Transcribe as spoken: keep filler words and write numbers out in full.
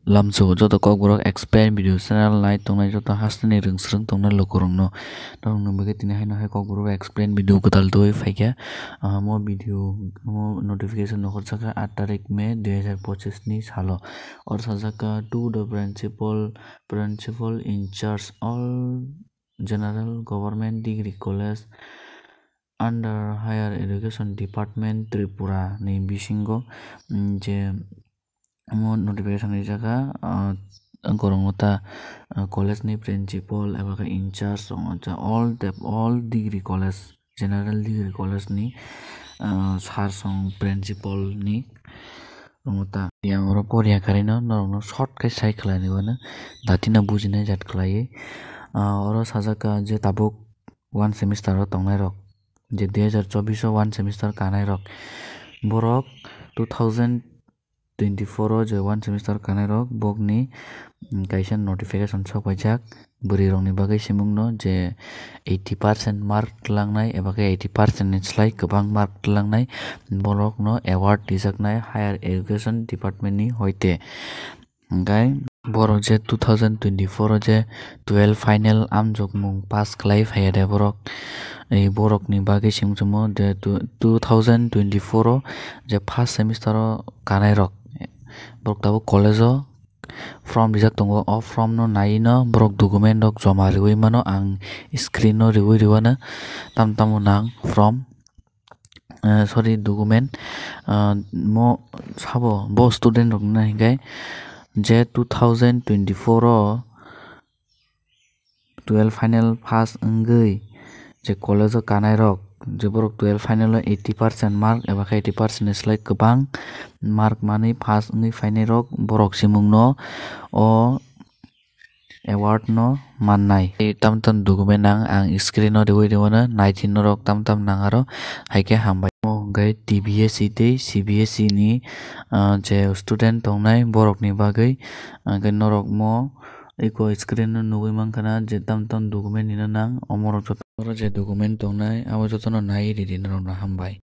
Lamso joto Kokborok Explain video channel nai tongnai joto hasteni rwngsrwng tongnai lukurokno. Norokni bagwi tini haino hai Kokborok Explain video kwtal twiwi phaikha. Ah, mo video, mo notification nukhorjakha aat tarik May dui hazar pochisni salo. Oro sajak kha to the principal, principal in charge all General Government Degree College under Higher Education Department Tripura ni bisingo, mm, je omo notification rijak kha, ah, borok no ta, ah, college ni principal eba khe in charge rok no ta all the, all degree college, general degree college ni, ah, sir song principal ni rok no ta. Yang oro poriya karwi no norok no short khe sai khlai ni uanw dati no bujinai jat khlaiwi. Ah, oro sajak kha je tabuk one semester o tongnai rok, je dui hazar chobbish o one semester kanai rok, borok two thousand twenty-four o je one semester kanai rok bokni, mm, kaisa notification sok paijak bwrwi rokni bagwi simungno je eighty percent mark twlangnai eba khe eighty percent ni slai kwbang mark twlangnai borokno award rijaknai higher education department ni hoite. Hingkhe borok je two thousand twenty-four o je twelve final amjokmung pass khlai phaiya de borok, ei borokni bagwi simi tongmo je two, two thousand twenty-four o je first semester o kanai rok, borok tabuk college o form rijak tongo, o form no naiwi no borok document rok joma riwi mano, ang screen o riwi riwano tam tamo nang form. Eh, sorry, document, ah, mo sabo bo student rok no hinkhe je two thousand twenty-four o twelve final pass wngwi je college o kanai rok, je borok twelve final o eighty percent mark eba khe eighty percent ni slai kwbang mark manwi pass wngwi phainai rok, borok simungno o award no mannai. Tei tam tam document ang, ang screen o riwi riwano nai di norok tam tam nang aro, hai khe hambai. Omo hwnkhe T B S E tei C B S E ni, ah, je student tongnai borok ni bagwi, hwnkhe norok mo eko screen o nugwi mankha na je tam tam document ni no nang, omo rok joto, oro je document tongnai abo joto no nai ridi norok no hambai.